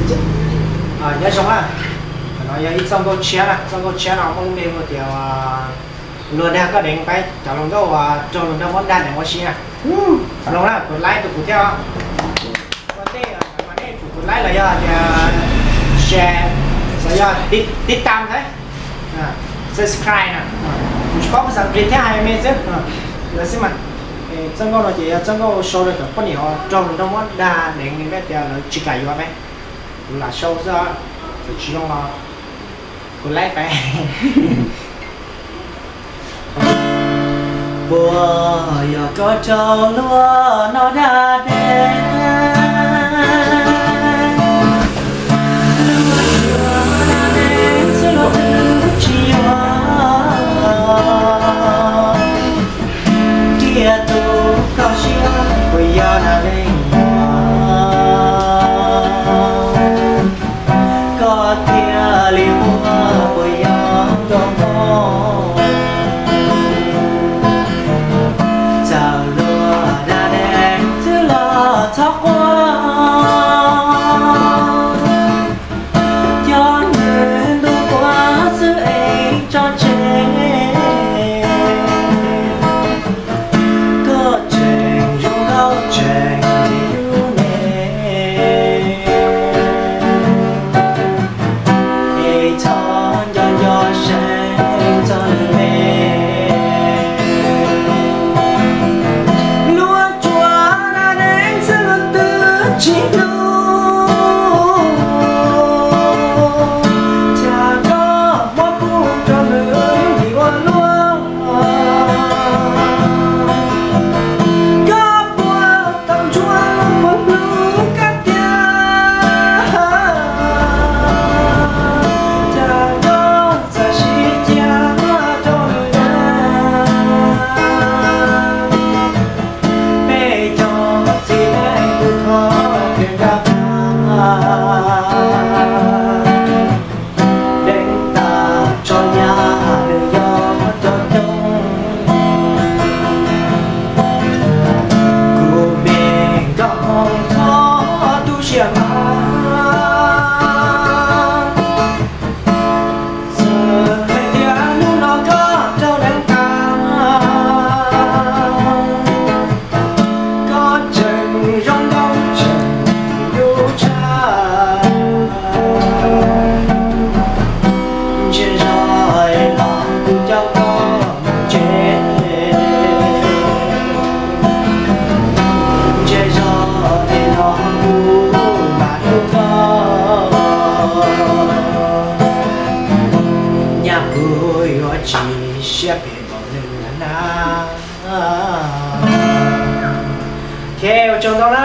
Nyob zoo na, no yog ib txoj nkauj tshiab na, txoj nkauj tshiab no muaj lub npe hu tias luag dag koj deev, peb cov hluas nkauj uas raug hluas nraug muab dag deev ua si na. Mloog na, kuv like rau kuv thiab os. Ua ntej mas nej tsum kuv like los yog tias share, los yog tib tam thiab, subscribe na. Kuv tsis paub phas xas Nplog thiab hais me xwb, lawv xwb mas. Txoj nkauj no ces yog txoj nkauj sau rau cov poj niam uas raug hluas nraug muab dag deev li peb tias lawv tsis kam yuav peb. Kuv lam sau xwb, txawm tsis zoo los kuv like peb. Puas yog koj raug luag no dag deev, luag tsuas dag deev xwb luag twb tsis yuav. Tiag tus koj siab puas yog dag deev, koj thiaj li quaj puas yog nkauj hmoob. Txawm luag dag deev xwb los txhob quaj, cov nws ntuj quaj xwb es tso tseg. Koj tseem zoo nkauj tseem yus ne, es txhob nco nco seev txog nws me. Luag tsuas dag deev xwb luag twb tsis hlub, cas koj muab pub rau nws ua luaj. Koj puas tau ntsuag luag puas hlub koj tiag, cas koj txawm sib cia rau nws na. Peb cov txiv neej kuj thov qhia rau koj, deev tas tso nyab nws yog cov coob. Kuv me nkauj hmoob txhob tu siab mas, txawm hais tias hnub no koj raug deev tas, koj tseem zoo nkauj tseem yus tshaj. Ntshe zog es los kuv coj koj mus tsev, ntshe zog es los kuv mam hlub koj. Nyab kuv yuav tsis siab phem npaum nws na. Ok, ua tsaug ntau na.